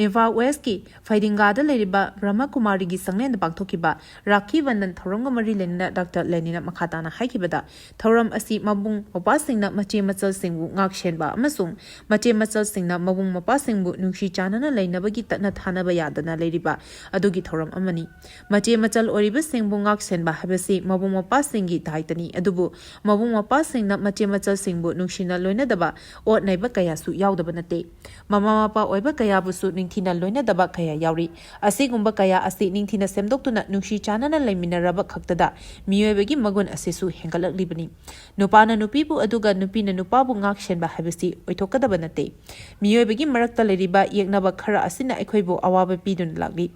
ꯏꯝꯐꯥꯜ ꯋꯦꯁꯀꯤ ꯐꯩꯗꯤꯡꯒꯥꯗ ꯂꯩꯔꯤꯕ ꯕ꯭ꯔꯍ꯭ꯃꯀꯨꯃꯥꯔꯤꯒꯤ ꯆꯥꯛꯂꯦꯟꯗ ꯄꯥꯡꯊꯣꯛꯈꯤꯕ ꯔꯥꯈꯤ ꯕꯟꯙꯟ ꯊꯧꯔꯝꯒ ꯃꯔꯤ ꯂꯩꯅꯅ ꯗꯥꯛꯇꯔ ꯂꯦꯅꯤꯟꯅ ꯃꯈꯥ ꯇꯥꯅ ꯍꯥꯏꯈꯤꯕꯗ, ꯊꯧꯔꯝ ꯑꯁꯤ ꯃꯕꯨꯡ ꯃꯧꯄ꯭ꯋꯥꯁꯤꯡꯅ ꯃꯆꯦ ꯃꯆꯜꯁꯤꯡꯕꯨ ꯉꯥꯛ ꯁꯦꯟꯕ ꯑꯃꯁꯨꯡ ꯃꯆꯦ ꯃꯆꯜꯁꯤꯡꯅ ꯃꯕꯨꯡ ꯃꯧꯄ꯭ꯋꯥꯁꯤꯡꯕꯨ ꯅꯨꯡꯁꯤ ꯆꯥꯟꯅꯅ ꯂꯩꯅꯕꯒꯤ ꯇꯠꯅ ꯊꯥꯅꯕ ꯌꯥꯗꯅ ꯂꯩꯔꯤꯕ ꯑꯗꯨꯒꯤ ꯊꯧꯔꯝ ꯑꯃꯅꯤ꯫ ꯃꯆꯦ ꯃꯆꯜ ꯑꯣꯏꯔꯤꯕꯁꯤꯡꯕꯨ ꯉꯥꯛ ꯁꯦꯟꯕ ꯍꯥꯏꯕꯁꯤ ꯃꯕꯨꯡ ꯃꯧꯄ꯭ꯋꯥꯁꯤꯡꯒꯤ ꯗꯥꯏꯇꯅꯤ꯫ ꯑꯗꯨꯕꯨ ꯃꯕꯨꯡ ꯃꯧꯄ꯭ꯋꯥꯁꯤꯡꯅ ꯃꯆꯦ ꯃꯆꯜꯁꯤꯡꯕꯨ ꯅꯨꯡꯁꯤꯅ ꯂꯣꯏꯅꯗꯕ ꯑꯣꯠ ꯅꯩꯕ ꯀꯌꯥꯁꯨ ꯌꯥꯎꯗꯕ ꯅꯠꯇꯦ꯫ ꯃꯃꯥ ꯃꯄꯥ ꯑꯣꯏꯕ ꯀꯌꯥꯕꯨꯁꯨ ꯅꯤꯡꯊꯤꯅ ꯂꯣꯏꯅꯗꯕ ꯀꯌꯥ ꯌꯥꯎꯔꯤ꯫ ꯑꯁꯤꯒꯨꯝꯕ ꯀꯌꯥ ꯑꯁꯤ ꯅꯤꯡꯊꯤꯅ ꯁꯦꯝꯗꯣꯛꯇꯨꯅ ꯅꯨꯡꯁꯤ ꯆꯥꯟꯅꯅ ꯂꯩꯃꯤꯟꯅꯔꯕ ꯈꯛꯇꯗ ꯃꯤꯑꯣꯏꯕꯒꯤ ꯃꯒꯨꯟ ꯑꯁꯤꯁꯨ ꯍꯦꯟꯒꯠꯂꯛꯂꯤꯕꯅꯤ꯫ ꯅꯨꯄꯥꯅ ꯅꯨꯄꯤꯕꯨ ꯑꯗꯨꯒ ꯅꯨꯄꯤꯅ ꯅꯨꯄꯥꯕꯨ ꯉꯥꯛ ꯁꯦꯟꯕ ꯍꯥꯏꯕꯁꯤ ꯑꯣꯏꯊꯣꯛꯀꯗꯕ ꯅꯠꯇꯦ꯫ ꯃꯤꯑꯣꯏꯕꯒꯤ ꯃꯔꯛꯇ ꯂꯩꯔꯤꯕ ꯌꯦꯛꯅꯕ ꯈꯔ ꯑꯁꯤꯅ ꯑꯩꯈꯣꯏꯕꯨ ꯑꯋꯥꯕ ꯄꯤꯗꯨꯅ ꯂꯥꯛꯂꯤ꯫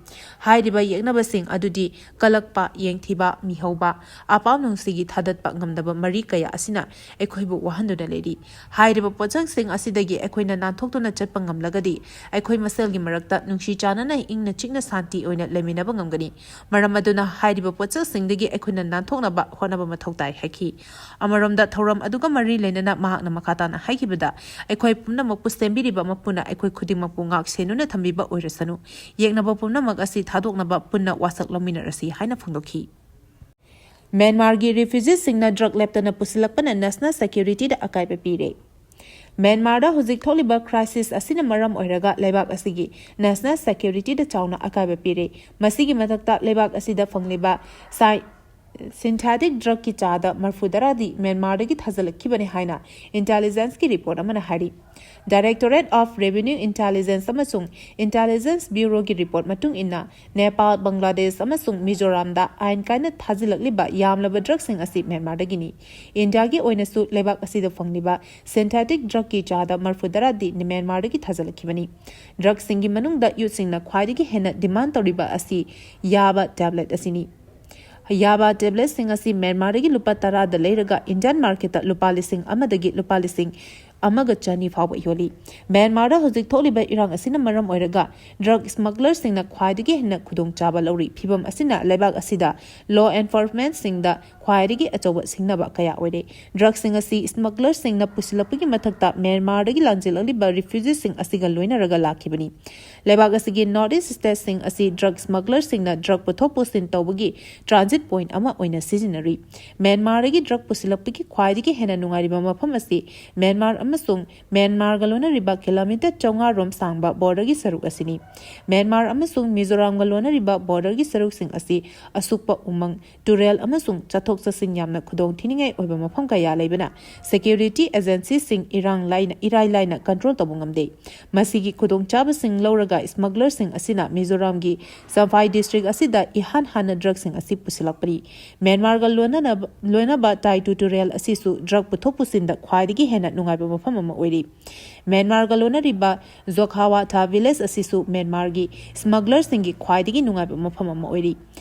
ꯍꯥꯏꯔꯤꯕ ꯌꯦꯛꯅꯕꯁꯤꯡ ꯑꯗꯨꯗꯤ ꯀꯂꯛꯄ, ꯌꯦꯡꯊꯤꯕ, ꯃꯤꯍꯧꯕ, ꯑꯄꯥꯝ ꯅꯨꯡꯁꯤꯒꯤ ꯊꯥꯗꯠꯄ ꯉꯝꯗꯕ ꯃꯔꯤ ꯀꯌꯥ ꯑꯁꯤꯅ ꯑꯩꯈꯣꯏꯕꯨ ꯋꯥꯍꯟꯗꯨꯅ ꯂꯩꯔꯤ꯫ ꯍꯥꯏꯔꯤꯕ ꯄꯣꯠꯁꯛꯁꯤꯡ ꯑꯁꯤꯗꯒꯤ ꯑꯩꯈꯣꯏꯅ ꯅꯥꯟꯊꯣꯛꯇꯨꯅ ꯆꯠꯄ ꯉꯝꯂꯒꯗꯤ ꯑꯩꯈꯣꯏ ꯃꯁꯦꯜꯒꯤ ꯃꯔꯛꯇ ꯅꯨꯡꯁꯤ ꯆꯥꯟꯅꯅ ꯏꯪꯅ ꯆꯤꯛꯅ ꯁꯥꯟꯇꯤ ꯑꯣꯏꯅ ꯂꯩꯃꯤꯟꯅꯕ ꯉꯝꯒꯅꯤ꯫ ꯃꯔꯝ ꯑꯗꯨꯅ ꯍꯥꯏꯔꯤꯕ ꯄꯣꯠꯁꯛꯁꯤꯡꯗꯒꯤ ꯑꯩꯈꯣꯏꯅ ꯅꯥꯟꯊꯣꯛꯅꯕ ꯍꯣꯠꯅꯕ ꯃꯊꯧ ꯇꯥꯏ ꯍꯥꯏꯈꯤ꯫ ꯑꯃꯔꯣꯝꯗ ꯊꯧꯔꯝ ꯑꯗꯨꯒ ꯃꯔꯤ ꯂꯩꯅꯅ ꯃꯍꯥꯛꯅ ꯃꯈꯥ ꯇꯥꯅ ꯍꯥꯏꯈꯤꯕꯗ, ꯑꯩꯈꯣꯏ ꯄꯨꯝꯅꯃꯛꯄꯨ ꯁꯦꯝꯕꯤꯔꯤꯕ ꯃꯄꯨꯅ ꯑꯩꯈꯣꯏ ꯈꯨꯗꯤꯡꯃꯛꯄꯨ ꯉꯥꯛ ꯁꯦꯟꯗꯨꯅ ꯊꯝꯕꯤꯕ ꯑꯣꯏꯔꯁꯅꯨ꯫ ꯌꯦꯛꯅꯕ ꯄꯨꯝꯅꯃꯛ ꯑꯁꯤ ꯊꯥꯗꯣꯛꯅꯕ ꯄꯨꯟꯅ ꯋꯥꯁꯛ ꯂꯧꯃꯤꯟꯅꯔꯁꯤ ꯍꯥꯏꯅ ꯐꯣꯡꯗꯣꯛꯈꯤ꯫ ꯃ꯭ꯌꯥꯟꯃꯥꯔꯒꯤ ꯔꯤꯐ꯭ꯌꯨꯖꯤꯁꯤꯡꯅ ꯗ꯭ꯔꯒ ꯂꯦꯞꯇꯅ ꯄꯨꯁꯤꯜꯂꯛꯄꯅ ꯅꯦꯁꯅꯦꯜ ꯁꯦꯀ꯭ꯌꯨꯔꯤꯇꯤꯗ ꯑꯀꯥꯏꯕ ꯄꯤꯔꯦ꯫ ꯃ꯭ꯌꯥꯟꯃꯥꯔꯗ ꯍꯧꯖꯤꯛ ꯊꯣꯛꯂꯤꯕ ꯀ꯭ꯔꯥꯏꯁꯤꯁ ꯑꯁꯤꯅ ꯃꯔꯝ ꯑꯣꯏꯔꯒ ꯂꯩꯕꯥꯛ ꯑꯁꯤꯒꯤ ꯅꯦꯁꯅꯦꯜ ꯁꯦꯀ꯭ꯌꯨꯔꯤꯇꯤꯗ ꯆꯥꯎꯅ ꯑꯀꯥꯏꯕ ꯄꯤꯔꯦ꯫ ꯃꯁꯤꯒꯤ ꯃꯊꯛꯇ ꯂꯩꯕꯥꯛ ꯑꯁꯤꯗ ꯐꯪꯂꯤꯕ ꯁꯥꯏ-, ꯁꯤꯟꯊꯦꯇꯤꯛ ꯗ꯭ꯔꯒꯀꯤ ꯆꯥꯗ ꯃꯔꯐꯨ ꯇꯔꯥꯗꯤ ꯃ꯭ꯌꯥꯟꯃꯥꯔꯗꯒꯤ ꯊꯥꯖꯤꯜꯂꯛꯈꯤꯕꯅꯤ ꯍꯥꯏꯅ ꯏꯟꯇꯦꯂꯤꯖꯦꯟꯁꯀꯤ ꯔꯤꯄꯣꯔꯠ ꯑꯃꯅ ꯍꯥꯏꯔꯤ꯫ ꯗꯥꯏꯔꯦꯛꯇꯣꯔꯦꯠ ꯑꯣꯐ ꯔꯦꯚꯤꯅ꯭ꯌꯨ ꯏꯟꯇꯦꯂꯤꯖꯦꯟꯁ ꯑꯃꯁꯨꯡ ꯏꯟꯇꯦꯂꯤꯖꯦꯟꯁ ꯕ꯭ꯌꯨꯔꯣꯒꯤ ꯔꯤꯄꯣꯔꯠ ꯃꯇꯨꯡ ꯏꯟꯅ, ꯅꯦꯄꯥꯜ, ꯕꯪꯒ꯭ꯂꯥꯗꯦꯁ ꯑꯃꯁꯨꯡ ꯃꯤꯖꯣꯔꯥꯝꯗ ꯑꯥꯏꯟ ꯀꯥꯏꯅ ꯊꯥꯖꯤꯜꯂꯛꯂꯤꯕ ꯌꯥꯝꯂꯕ ꯗ꯭ꯔꯒꯁꯤꯡ ꯑꯁꯤ ꯃ꯭ꯌꯥꯟꯃꯥꯔꯗꯒꯤꯅꯤ꯫ ꯏꯟꯗꯤꯌꯥꯒꯤ ꯑꯣꯏꯅꯁꯨ ꯂꯩꯕꯥꯛ ꯑꯁꯤꯗ ꯐꯪꯂꯤꯕ ꯁꯤꯟꯊꯦꯇꯤꯛ ꯗ꯭ꯔꯒꯀꯤ ꯆꯥꯗ ꯃꯔꯐꯨ ꯇꯔꯥꯗꯤ ꯃ꯭ꯌꯥꯟꯃꯥꯔꯗꯒꯤ ꯊꯥꯖꯤꯜꯂꯛꯈꯤꯕꯅꯤ꯫ ꯗ꯭ꯔꯒꯁꯤꯡꯒꯤ ꯃꯅꯨꯡꯗ ꯌꯨꯠꯁꯤꯡꯅ ꯈ꯭ꯋꯥꯏꯗꯒꯤ ꯍꯦꯟꯅ ꯗꯤꯃꯥꯟ ꯇꯧꯔꯤꯕ ꯑꯁꯤ ꯌꯥꯕ ꯇꯦꯕ꯭ꯂꯦꯠ ꯑꯁꯤꯅꯤ꯫ ꯌꯥꯕ ꯇꯦꯕ꯭ꯂꯦꯠꯁꯤꯡ ꯑꯁꯤ ꯃ꯭ꯌꯥꯟꯃꯥꯔꯗꯒꯤ ꯂꯨꯄꯥ ꯇꯔꯥꯗ ꯂꯩꯔꯒ ꯏꯟꯗꯤꯌꯟ ꯃꯥꯔꯀꯦꯠꯇ ꯂꯨꯄꯥ ꯂꯤꯁꯤꯡ ꯑꯃꯗꯒꯤ ꯂꯨꯄꯥ ꯂꯤꯁꯤꯡ ꯑꯃꯒ ꯆꯅꯤ ꯐꯥꯎꯕ ꯌꯣꯜꯂꯤ꯫ ꯃ꯭ꯌꯥꯟꯃꯥꯔꯗ ꯍꯧꯖꯤꯛ ꯊꯣꯛꯂꯤꯕ ꯏꯔꯥꯡ ꯑꯁꯤꯅ ꯃꯔꯝ ꯑꯣꯏꯔꯒ ꯗ꯭ꯔꯒ ꯁ꯭ꯃꯒꯂꯔꯁꯤꯡꯅ ꯈ꯭ꯋꯥꯏꯗꯒꯤ ꯍꯦꯟꯅ ꯈꯨꯗꯣꯡꯆꯥꯕ ꯂꯧꯔꯤ꯫ ꯐꯤꯚꯝ ꯑꯁꯤꯅ ꯂꯩꯕꯥꯛ ꯑꯁꯤꯗ ꯂꯣ ꯑꯦꯟꯐꯣꯔꯁꯃꯦꯟꯠꯁꯤꯡꯗ ꯈ꯭ꯋꯥꯏꯗꯒꯤ ꯑꯆꯧꯕ ꯁꯤꯡꯅꯕ ꯀꯌꯥ ꯑꯣꯏꯔꯦ꯫ ꯗ꯭ꯔꯒꯁꯤꯡ ꯑꯁꯤ ꯁ꯭ꯃꯒꯂꯔꯁꯤꯡꯅ ꯄꯨꯁꯤꯜꯂꯛꯄꯒꯤ ꯃꯊꯛꯇ ꯃ꯭ꯌꯥꯟꯃꯥꯔꯗꯒꯤ ꯂꯥꯟꯖꯦꯜꯂꯛꯂꯤꯕ ꯔꯤꯐ꯭ꯌꯨꯖꯤꯁꯤꯡ ꯑꯁꯤꯒ ꯂꯣꯏꯅꯔꯒ ꯂꯥꯛꯈꯤꯕꯅꯤ꯫ ꯂꯩꯕꯥꯛ ꯑꯁꯤꯒꯤ ꯅꯣꯔꯠ ꯏꯁ ꯁ꯭ꯇꯦꯠꯁꯤꯡ ꯑꯁꯤ ꯗ꯭ꯔꯒ ꯁ꯭ꯃꯒꯂꯔꯁꯤꯡꯅ ꯗ꯭ꯔꯒ ꯄꯨꯊꯣꯛ ꯄꯨꯁꯤꯟ ꯇꯧꯕꯒꯤ ꯇ꯭ꯔꯥꯟꯖꯤꯠ ꯄꯣꯏꯟꯠ ꯑꯃ ꯑꯣꯏꯅ ꯁꯤꯖꯤꯟꯅꯔꯤ꯫ ꯃ꯭ꯌꯥꯟꯃꯥꯔꯗꯒꯤ ꯗ꯭ꯔꯒ ꯄꯨꯁꯤꯜꯂꯛꯄꯒꯤ ꯈ꯭ꯋꯥꯏꯗꯒꯤ ꯍꯦꯟꯅ ꯅꯨꯡꯉꯥꯏꯔꯤꯕ ꯃꯐꯝ ꯑꯁꯤ ꯃ꯭ꯌꯥꯟꯃꯥꯔ ꯑꯃꯁꯨꯡ ꯃ꯭ꯌꯥꯟꯃꯥꯔꯒ ꯂꯣꯟꯅꯔꯤꯕ ꯀꯤꯂꯣꯃꯤꯇꯔ ꯆꯥꯝꯃꯉꯥ ꯔꯣꯝ ꯁꯥꯡꯕ ꯕꯣꯔꯗꯔꯒꯤ ꯁꯔꯨꯛ ꯑꯁꯤꯅꯤ꯫ ꯃ꯭ꯌꯥꯟꯃꯥꯔ ꯑꯃꯁꯨꯡ ꯃꯤꯖꯣꯔꯥꯝꯒ ꯂꯣꯟꯅꯔꯤꯕ ꯕꯣꯔꯗꯔꯒꯤ ꯁꯔꯨꯛꯁꯤꯡ ꯑꯁꯤ ꯑꯁꯨꯛꯄ ꯎꯃꯪ, ꯇꯨꯔꯦꯜ ꯑꯃꯁꯨꯡ ꯆꯠꯊꯣꯛ ꯆꯠꯁꯤꯟ ꯌꯥꯝꯅ ꯈꯨꯗꯣꯡ ꯊꯤꯅꯤꯡꯉꯥꯏ ꯑꯣꯏꯕ ꯃꯐꯝ ꯀꯌꯥ ꯂꯩꯕꯅ security agencyꯁꯤꯡ ꯏꯔꯥꯡ ꯂꯥꯏꯅ, ꯏꯔꯥꯏ ꯂꯥꯏꯅ control ꯇꯧꯕ ꯉꯝꯗꯦ꯫ ꯃꯁꯤꯒꯤ ꯈꯨꯗꯣꯡꯆꯥꯕꯁꯤꯡ ꯂꯧꯔꯒ smugglerꯁꯤꯡ ꯑꯁꯤꯅ ꯃꯤꯖꯣꯔꯥꯝꯒꯤ ꯆꯝꯐꯥꯏ district ꯑꯁꯤꯗ ꯏꯍꯥꯟ ꯍꯥꯟꯅ drugꯁꯤꯡ ꯑꯁꯤ ꯄꯨꯁꯤꯜꯂꯛꯄꯅꯤ꯫ ꯃ꯭ꯌꯥꯟꯃꯥꯔꯒ ꯂꯣꯟꯅꯅꯕ, ꯂꯣꯏꯅꯕ ꯇꯥꯏꯇꯨ ꯇꯨꯔꯦꯜ ꯑꯁꯤꯁꯨ drug ꯄꯨꯊꯣꯛ ꯄꯨꯁꯤꯟꯗ ꯈ꯭ꯋꯥꯏꯗꯒꯤ ꯍꯦꯟꯅ ꯅꯨꯡꯉꯥꯏꯕ ꯃꯐꯝ ꯑꯃ ꯑꯣꯏꯔꯤ꯫ ꯃ꯭ꯌꯥꯟꯃꯥꯔꯒ ꯂꯣꯟꯅꯔꯤꯕ ꯖꯣꯈꯥꯋꯥꯊꯥ village ꯑꯁꯤꯁꯨ ꯃ꯭ꯌꯥꯟꯃꯥꯔꯒꯤ smugglerꯁꯤꯡꯒꯤ ꯈ꯭ꯋꯥꯏꯗꯒꯤ ꯅꯨꯡꯉꯥꯏꯕ ꯃꯐꯝ ꯑꯃ ꯑꯣꯏꯔꯤ꯫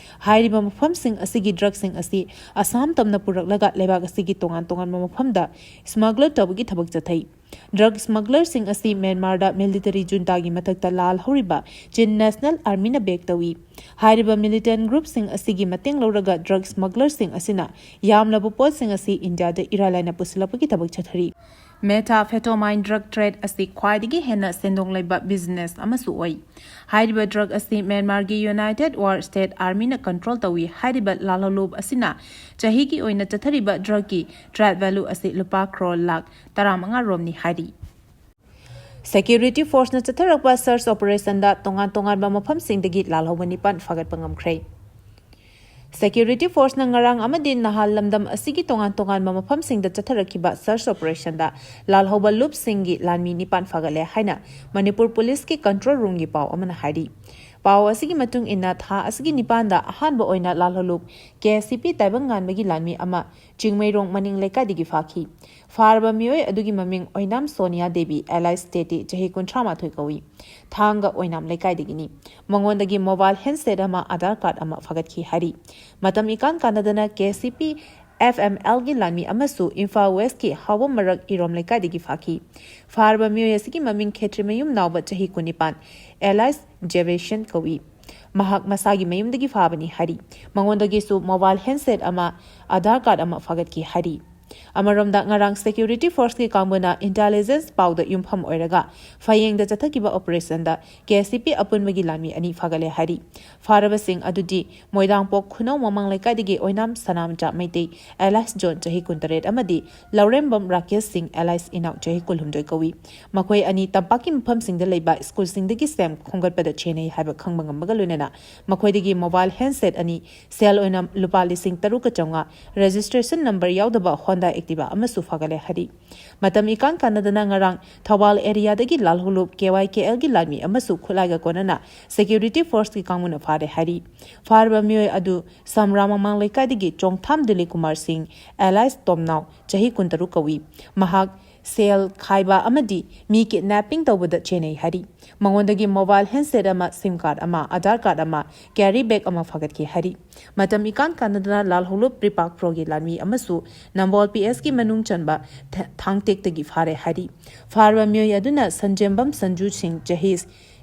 ꯍꯥꯏꯔꯤꯕ ꯃꯐꯝꯁꯤꯡ ꯑꯁꯤꯒꯤ drugꯁꯤꯡ ꯑꯁꯤ ꯑꯁꯥꯝ ꯇꯝꯅ ꯄꯨꯔꯛꯂꯒ ꯂꯩꯕꯥꯛ ꯑꯁꯤꯒꯤ ꯇꯣꯉꯥꯟ ꯇꯣꯉꯥꯟꯕ ꯃꯐꯝꯗ smuggle ꯇꯧꯕꯒꯤ ꯊꯕꯛ ꯆꯠꯊꯩ꯫ Drug smugglerꯁꯤꯡ ꯑꯁꯤ ꯃ꯭ꯌꯥꯟꯃꯥꯔꯗ militaryꯒꯤ juntaꯒꯤ ꯃꯊꯛꯇ ꯂꯥꯜꯍꯧꯔꯤꯕ Chin National Armyꯅ back ꯇꯧꯏ꯫ ꯍꯥꯏꯔꯤꯕ militant groupꯁꯤꯡ ꯑꯁꯤꯒꯤ ꯃꯇꯦꯡ ꯂꯧꯔꯒ drug smugglerꯁꯤꯡ ꯑꯁꯤꯅ ꯌꯥꯝꯂꯕ ꯄꯣꯠꯁꯤꯡ ꯑꯁꯤ ꯏꯟꯗꯤꯌꯥꯗ ꯏꯔꯥꯏ ꯂꯥꯏꯅ ꯄꯨꯁꯤꯜꯂꯛꯄꯒꯤ ꯊꯕꯛ ꯆꯠꯊꯔꯤ꯫ Methamphetamine drug trade ꯑꯁꯤ ꯈ꯭ꯋꯥꯏꯗꯒꯤ ꯍꯦꯟꯅ ꯁꯦꯟꯗꯣꯡ ꯂꯩꯕ business ꯑꯃꯁꯨ ꯑꯣꯏ꯫ ꯍꯥꯏꯔꯤꯕ drug ꯑꯁꯤ ꯃ꯭ꯌꯥꯟꯃꯥꯔꯒꯤ United War State Armyꯅ control ꯇꯧꯏ꯫ ꯍꯥꯏꯔꯤꯕ ꯂꯥꯜꯍꯧꯂꯨꯞ ꯑꯁꯤꯅ ꯆꯍꯤꯒꯤ ꯑꯣꯏꯅ ꯆꯠꯊꯔꯤꯕ drugꯀꯤ trade value ꯑꯁꯤ ꯂꯨꯄꯥ crore ꯂꯥꯈ ꯇꯔꯥꯃꯉꯥ ꯔꯣꯝꯅꯤ ꯍꯥꯏꯔꯤ꯫ Security forceꯅ ꯆꯠꯊꯔꯛꯄ search operationꯗ ꯇꯣꯉꯥꯟ ꯇꯣꯉꯥꯟꯕ ꯃꯐꯝꯁꯤꯡꯗꯒꯤ ꯂꯥꯜꯍꯧꯕ ꯅꯤꯄꯥꯟ ꯐꯥꯒꯠꯄ ꯉꯝꯈ꯭ꯔꯦ꯫ Security forceꯅ ꯉꯔꯥꯡ ꯑꯃꯗꯤ ꯅꯍꯥꯟ ꯂꯝꯗꯝ ꯑꯁꯤꯒꯤ ꯇꯣꯉꯥꯟ ꯇꯣꯉꯥꯟꯕ ꯃꯐꯝꯁꯤꯡꯗ ꯆꯠꯊꯔꯛꯈꯤꯕ search operationꯗ ꯂꯥꯜꯍꯧꯕ ꯂꯨꯞꯁꯤꯡꯒꯤ ꯂꯥꯟꯃꯤ ꯅꯤꯄꯥꯟ ꯐꯥꯒꯠꯂꯦ ꯍꯥꯏꯅ ꯃꯅꯤꯄꯨꯔ policeꯀꯤ control roomꯒꯤ ꯄꯥꯎ ꯑꯃꯅ ꯍꯥꯏꯔꯤ꯫ ꯄꯥꯎ ꯑꯁꯤꯒꯤ ꯃꯇꯨꯡ ꯏꯟꯅ, ꯊꯥ ꯑꯁꯤꯒꯤ ꯅꯤꯄꯥꯟꯗ ꯑꯍꯥꯟꯕ ꯑꯣꯏꯅ ꯂꯥꯜꯍꯧꯂꯨꯞ KCP ꯇꯥꯏꯕꯪꯉꯥꯟꯕꯒꯤ ꯂꯥꯟꯃꯤ ꯑꯃ ꯆꯤꯡꯃꯩꯔꯣꯡ ꯃꯅꯤꯡ ꯂꯩꯀꯥꯏꯗꯒꯤ ꯐꯥꯈꯤ꯫ ꯐꯥꯔꯕ ꯃꯤꯑꯣꯏ ꯑꯗꯨꯒꯤ ꯃꯃꯤꯡ ꯑꯣꯏꯅꯥꯝ ꯁꯣꯅꯤꯌꯥ ꯗꯦꯕꯤ alias ꯇꯦꯇꯤ, ꯆꯍꯤ ꯀꯨꯟꯊ꯭ꯔꯥ ꯃꯥꯊꯣꯏ ꯀꯧꯏ꯫ ꯊꯥꯡꯒ ꯑꯣꯏꯅꯥꯝ ꯂꯩꯀꯥꯏꯗꯒꯤꯅꯤ꯫ ꯃꯉꯣꯟꯗꯒꯤ mobile handset ꯑꯃ, Aadhaar card ꯑꯃ ꯐꯥꯒꯠꯈꯤ ꯍꯥꯏꯔꯤ꯫ ꯃꯇꯝ ꯏꯀꯥꯟ ꯀꯥꯟꯅꯗꯅ KCP FMLꯒꯤ ꯂꯥꯟꯃꯤ ꯑꯃꯁꯨ ꯏꯝꯐꯥꯜ Westꯀꯤ ꯍꯥꯎꯕꯝ ꯃꯔꯛ ꯏꯔꯣꯝ ꯂꯩꯀꯥꯏꯗꯒꯤ ꯐꯥꯈꯤ꯫ ꯐꯥꯔꯕ ꯃꯤꯑꯣꯏ ꯑꯁꯤꯒꯤ ꯃꯃꯤꯡ ꯈꯦꯇ꯭ꯔꯤꯃꯌꯨꯝ ꯅꯥꯎꯕ, ꯆꯍꯤ ꯀꯨꯟꯅꯤꯄꯥꯟ, alias ꯖꯦꯕꯦꯁꯟ ꯀꯧꯏ꯫ ꯃꯍꯥꯛ ꯃꯁꯥꯒꯤ ꯃꯌꯨꯝꯗꯒꯤ ꯐꯥꯕꯅꯤ ꯍꯥꯏꯔꯤ꯫ ꯃꯉꯣꯟꯗꯒꯤꯁꯨ mobile handset ꯑꯃ, Aadhaar card ꯑꯃ ꯐꯥꯒꯠꯈꯤ ꯍꯥꯏꯔꯤ꯫ ꯑꯃꯔꯣꯝꯗ, ꯉꯔꯥꯡ ꯁꯦꯀ꯭ꯌꯨꯔꯤꯇꯤ ꯐꯣꯔꯁꯀꯤ ꯀꯥꯡꯕꯨꯅ ꯏꯟꯇꯦꯂꯤꯖꯦꯟꯁ ꯄꯥꯎꯗ ꯌꯨꯝꯐꯝ ꯑꯣꯏꯔꯒ ꯐꯌꯦꯡꯗ ꯆꯠꯊꯈꯤꯕ ꯑꯣꯄꯔꯦꯁꯟꯗ ꯀꯦ ꯑꯦꯁ ꯁꯤ ꯄꯤ ꯑꯄꯨꯟꯕꯒꯤ ꯂꯥꯟꯃꯤ ꯑꯅꯤ ꯐꯥꯒꯠꯂꯦ ꯍꯥꯏꯔꯤ꯫ ꯐꯥꯔꯕꯁꯤꯡ ꯑꯗꯨꯗꯤ ꯃꯣꯏꯔꯥꯡꯄꯣꯛ ꯈꯨꯅꯧ ꯃꯃꯥꯡ ꯂꯩꯀꯥꯏꯗꯒꯤ ꯑꯣꯏꯅꯥꯝ ꯁꯅꯥꯃꯆꯥ ꯃꯩꯇꯩ ꯑꯦꯂꯥꯏꯁ ꯖꯣꯟ ꯆꯍꯤ ꯀꯨꯟꯇꯔꯦꯠ ꯑꯃꯗꯤ ꯂꯧꯔꯦꯝꯕꯝ ꯔꯥꯀꯦꯁ ꯁꯤꯡ ꯑꯦꯂꯥꯏꯁ ꯏꯅꯥꯎ ꯆꯍꯤ ꯀꯨꯟꯍꯨꯝꯗꯣꯏ ꯀꯧꯏ꯫ ꯃꯈꯣꯏ ꯑꯅꯤ ꯇꯝꯄꯥꯛꯀꯤ ꯃꯐꯝꯁꯤꯡꯗ ꯂꯩꯕ ꯁ꯭ꯀꯨꯜꯁꯤꯡꯗꯒꯤ ꯁꯦꯝ ꯈꯣꯝꯒꯠꯄꯗ ꯆꯦꯟꯅꯩ ꯍꯥꯏꯕ ꯈꯪꯕ ꯉꯝꯕꯒ ꯂꯣꯏꯅꯅ ꯃꯈꯣꯏꯗꯒꯤ ꯃꯣꯕꯥꯏꯜ ꯍꯦꯟꯁꯦꯠ ꯑꯅꯤ, ꯁꯦꯜ ꯑꯣꯏꯅ ꯂꯨꯄꯥ ꯂꯤꯁꯤꯡ ꯇꯔꯨꯛꯀ ꯆꯥꯝꯃꯉꯥ, ꯔꯦꯖꯤꯁꯇ꯭ꯔꯦꯁꯟ ꯅꯝꯕꯔ ꯌꯥꯎꯗꯕ ꯍꯣꯟꯗꯥ ꯑꯦꯛꯇꯤꯚꯥ ꯑꯃꯁꯨ ꯐꯥꯒꯠꯂꯦ ꯍꯥꯏꯔꯤ꯫ ꯃꯇꯝ ꯏꯀꯥꯟ ꯀꯥꯟꯅꯗꯅ ꯉꯔꯥꯡ ꯊꯧꯕꯥꯜ ꯑꯦꯔꯤꯌꯥꯗꯒꯤ ꯂꯥꯜꯍꯧꯂꯨꯞ ꯀꯦ ꯋꯥꯏ ꯀꯦ ꯑꯦꯜꯒꯤ ꯂꯥꯟꯃꯤ ꯑꯃꯁꯨ ꯈꯨꯠꯂꯥꯏꯒ ꯀꯣꯟꯅꯅ ꯁꯦꯀ꯭ꯌꯨꯔꯤꯇꯤ ꯐꯣꯔꯁꯀꯤ ꯀꯥꯡꯕꯨꯅ ꯐꯥꯔꯦ ꯍꯥꯏꯔꯤ꯫ ꯐꯥꯔꯕ ꯃꯤꯑꯣꯏ ꯑꯗꯨ ꯁꯝꯔꯥ ꯃꯃꯥꯡ ꯂꯩꯀꯥꯏꯗꯒꯤ ꯆꯣꯡꯊꯥꯝ ꯗꯤꯂꯤꯞ ꯀꯨꯃꯥꯔ ꯁꯤꯡ ꯑꯦꯂꯥꯏꯁ ꯇꯣꯝꯅꯥꯎ ꯆꯍꯤ ꯀꯨꯟꯇꯔꯨꯛ ꯀꯧꯏ꯫ ꯃꯍꯥꯛ ꯁꯦꯜ ꯈꯥꯏꯕ ꯑꯃꯗꯤ ꯃꯤ ꯀꯤꯗꯅꯦꯄꯤꯡ ꯇꯧꯕꯗ ꯆꯦꯟꯅꯩ ꯍꯥꯏꯔꯤ꯫ ꯃꯉꯣꯟꯗꯒꯤ ꯃꯣꯕꯥꯏꯜ ꯍꯦꯟꯁꯦꯠ ꯑꯃ, ꯁꯤꯝ ꯀꯥꯔꯗ ꯑꯃ, ꯑꯙꯥꯔ ꯀꯥꯔꯗ ꯑꯃ, ꯀꯦꯔꯤ ꯕꯦꯒ ꯑꯃ ꯐꯥꯒꯠꯈꯤ ꯍꯥꯏꯔꯤ꯫ ꯃꯇꯝ ꯏꯀꯥꯟ ꯀꯥꯟꯅꯗꯅ ꯂꯥꯜꯍꯧꯂꯨꯞ ꯄ꯭ꯔꯤꯄꯥꯛ ꯄ꯭ꯔꯣꯒꯤ ꯂꯥꯟꯃꯤ ꯑꯃꯁꯨ ꯅꯝꯕꯣꯜ ꯄꯤ ꯑꯦꯁꯀꯤ ꯃꯅꯨꯡ ꯆꯟꯕ ꯊ-, ꯊꯥꯡꯇꯦꯛꯇꯒꯤ ꯐꯥꯔꯦ ꯍꯥꯏꯔꯤ꯫ ꯐꯥꯔꯕ ꯃꯤꯑꯣꯏ ꯑꯗꯨꯅ ꯁꯟꯖꯦꯝꯕꯝ ꯁꯟꯖꯨ ꯁꯤꯡ ꯆꯍꯤ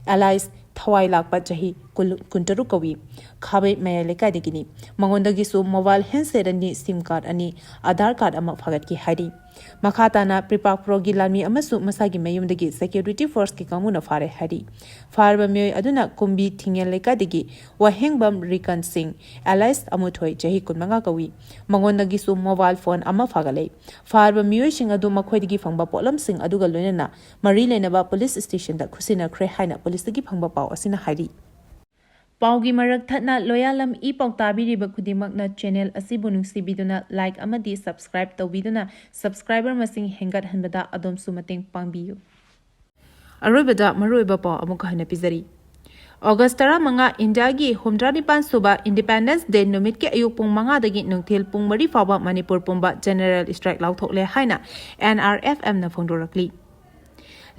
ꯑꯦꯂꯥꯏꯁ ꯊꯋꯥꯏ ꯂꯥꯛꯄ ꯆꯍꯤ ꯀꯨꯟ-, ꯀꯨꯟꯇꯔꯨꯛ ꯀꯧꯏ꯫ ꯈꯥꯕꯩ ꯃꯌꯥꯏ ꯂꯩꯀꯥꯏꯗꯒꯤꯅꯤ꯫ ꯃꯉꯣꯟꯗꯒꯤꯁꯨ ꯃꯣꯕꯥꯏꯜ ꯍꯦꯟꯁꯦꯠ ꯑꯅꯤ, ꯁꯤꯝ ꯀꯥꯔꯗ ꯑꯅꯤ, ꯑꯙꯥꯔ ꯀꯥꯔꯗ ꯑꯃ ꯐꯥꯒꯠꯈꯤ ꯍꯥꯏꯔꯤ꯫ ꯃꯈꯥ ꯇꯥꯅ ꯄ꯭ꯔꯤꯄꯥꯛ ꯄ꯭ꯔꯣꯒꯤ ꯂꯥꯟꯃꯤ ꯑꯃꯁꯨ ꯃꯁꯥꯒꯤ ꯃꯌꯨꯝꯗꯒꯤ ꯁꯦꯀ꯭ꯌꯨꯔꯤꯇꯤ ꯐꯣꯔꯁꯀꯤ ꯀꯥꯡꯕꯨꯅ ꯐꯥꯔꯦ ꯍꯥꯏꯔꯤ꯫ ꯐꯥꯔꯕ ꯃꯤꯑꯣꯏ ꯑꯗꯨꯅ ꯀꯨꯝꯕꯤ ꯊꯤꯡꯉꯦꯜ ꯂꯩꯀꯥꯏꯗꯒꯤ ꯋꯥꯍꯦꯡꯕꯝ ꯔꯤꯀꯟ ꯁꯤꯡ, ꯑꯦꯂꯥꯏꯁ ꯑꯃꯨꯊꯣꯏ, ꯆꯍꯤ ꯀꯨꯟꯃꯉꯥ ꯀꯧꯏ꯫ ꯃꯉꯣꯟꯗꯒꯤꯁꯨ ꯃꯣꯕꯥꯏꯜ ꯐꯣꯟ ꯑꯃ ꯐꯥꯒꯠꯂꯦ꯫ ꯐꯥꯔꯕ ꯃꯤꯑꯣꯏꯁꯤꯡ ꯑꯗꯨ ꯃꯈꯣꯏꯗꯒꯤ ꯐꯪꯕ ꯄꯣꯠꯂꯝꯁꯤꯡ ꯑꯗꯨꯒ ꯂꯣꯏꯅꯅ ꯃꯔꯤ ꯂꯩꯅꯕ ꯄꯨꯂꯤꯁ ꯁ꯭ꯇꯦꯁꯟꯗ ꯈꯨꯠꯁꯤꯟꯅꯈ꯭ꯔꯦ ꯍꯥꯏꯅ ꯄꯨꯂꯤꯁꯇꯒꯤ ꯐꯪꯕ ꯄꯥꯎ ꯑꯁꯤꯅ ꯍꯥꯏꯔꯤ꯫ ꯄꯥꯎꯒꯤ ꯃꯔꯛ ꯊꯠꯅ ꯂꯣꯌꯥꯂꯝ ꯏ ꯄꯥꯎ ꯇꯥꯕꯤꯔꯤꯕ ꯈꯨꯗꯤꯡꯃꯛꯅ ꯆꯦꯅꯦꯜ ꯑꯁꯤꯕꯨ ꯅꯨꯡꯁꯤꯕꯤꯗꯨꯅ ꯂꯥꯏꯛ ꯑꯃꯗꯤ ꯁꯕꯁꯀ꯭ꯔꯥꯏꯕ ꯇꯧꯕꯤꯗꯨꯅ ꯁꯕꯁꯀ꯭ꯔꯥꯏꯕꯔ ꯃꯁꯤꯡ ꯍꯦꯟꯒꯠꯍꯟꯕꯗ ꯑꯗꯣꯝꯁꯨ ꯃꯇꯦꯡ ꯄꯥꯡꯕꯤꯌꯨ꯫ ꯑꯔꯣꯏꯕꯗ ꯃꯔꯨꯑꯣꯏꯕ ꯄꯥꯎ ꯑꯃꯨꯛ ꯍꯟꯅ ꯄꯤꯖꯔꯤ꯫ ꯑꯣꯒꯁ ꯇꯔꯥꯃꯉꯥ, ꯏꯟꯗꯤꯌꯥꯒꯤ ꯍꯨꯝꯗ꯭ꯔꯥꯅꯤꯄꯥꯟ ꯁꯨꯕ ꯏꯟꯗꯤꯄꯦꯟꯗꯦꯟꯁ ꯗꯦ ꯅꯨꯃꯤꯠꯀꯤ ꯑꯌꯨꯛ ꯄꯨꯡ ꯃꯉꯥꯗꯒꯤ ꯅꯨꯡꯊꯤꯜ ꯄꯨꯡ ꯃꯔꯤ ꯐꯥꯎꯕ ꯃꯅꯤꯄꯨꯔ ꯄꯨꯝꯕ ꯖꯦꯅꯦꯔꯦꯜ ꯁ꯭ꯇ꯭ꯔꯥꯏꯛ ꯂꯥꯎꯊꯣꯛꯂꯦ ꯍꯥꯏꯅ ꯑꯦꯟ ꯑꯥꯔ ꯑꯦꯐ ꯑꯦꯝꯅ ꯐꯣꯡꯗꯣꯔꯛꯂꯤ꯫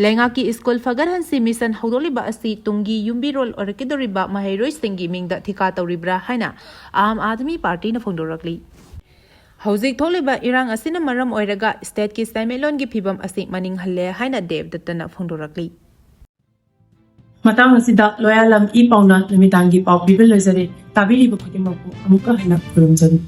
ꯂꯩꯉꯥꯛꯀꯤ ꯁ꯭ꯀꯨꯜ ꯐꯒꯠꯍꯟꯁꯤ ꯃꯤꯁꯟ ꯍꯧꯗꯣꯛꯂꯤꯕ ꯑꯁꯤ ꯇꯨꯡꯒꯤ ꯌꯨꯝꯕꯤꯔꯣꯜ ꯑꯣꯏꯔꯛꯀꯗꯧꯔꯤꯕ ꯃꯍꯩꯔꯣꯏꯁꯤꯡꯒꯤ ꯃꯤꯡꯗ ꯊꯤꯀꯥ ꯇꯧꯔꯤꯕ꯭ꯔꯥ ꯍꯥꯏꯅ ꯑꯥꯝ ꯑꯥꯗꯃꯤ ꯄꯥꯔꯇꯤꯅ ꯐꯣꯡꯗꯣꯔꯛꯂꯤ꯫ ꯍꯧꯖꯤꯛ ꯊꯣꯛꯂꯤꯕ ꯏꯔꯥꯡ ꯑꯁꯤꯅ ꯃꯔꯝ ꯑꯣꯏꯔꯒ ꯁ꯭ꯇꯦꯠꯀꯤ ꯁꯦꯟꯃꯤꯠꯂꯣꯟꯒꯤ ꯐꯤꯕꯝ ꯑꯁꯤ ꯃꯅꯤꯡ ꯍꯜꯂꯦ ꯍꯥꯏꯅ ꯗꯦꯕꯗꯠꯇꯅ ꯐꯣꯡꯗꯣꯔꯛꯂꯤ꯫ ꯃꯇꯥꯡ ꯑꯁꯤꯗ ꯂꯣꯌꯥꯂꯝ ꯏ ꯄꯥꯎꯅ ꯅꯨꯃꯤꯗꯥꯡꯒꯤ ꯄꯥꯎ ꯄꯤꯕ ꯂꯣꯏꯖꯔꯦ꯫ ꯇꯥꯕꯤꯔꯤꯕ ꯈꯨꯗꯤꯡꯃꯛꯄꯨ ꯑꯃꯨꯛꯀ ꯍꯟꯅ ꯈꯨꯔꯨꯝꯖꯔꯤ꯫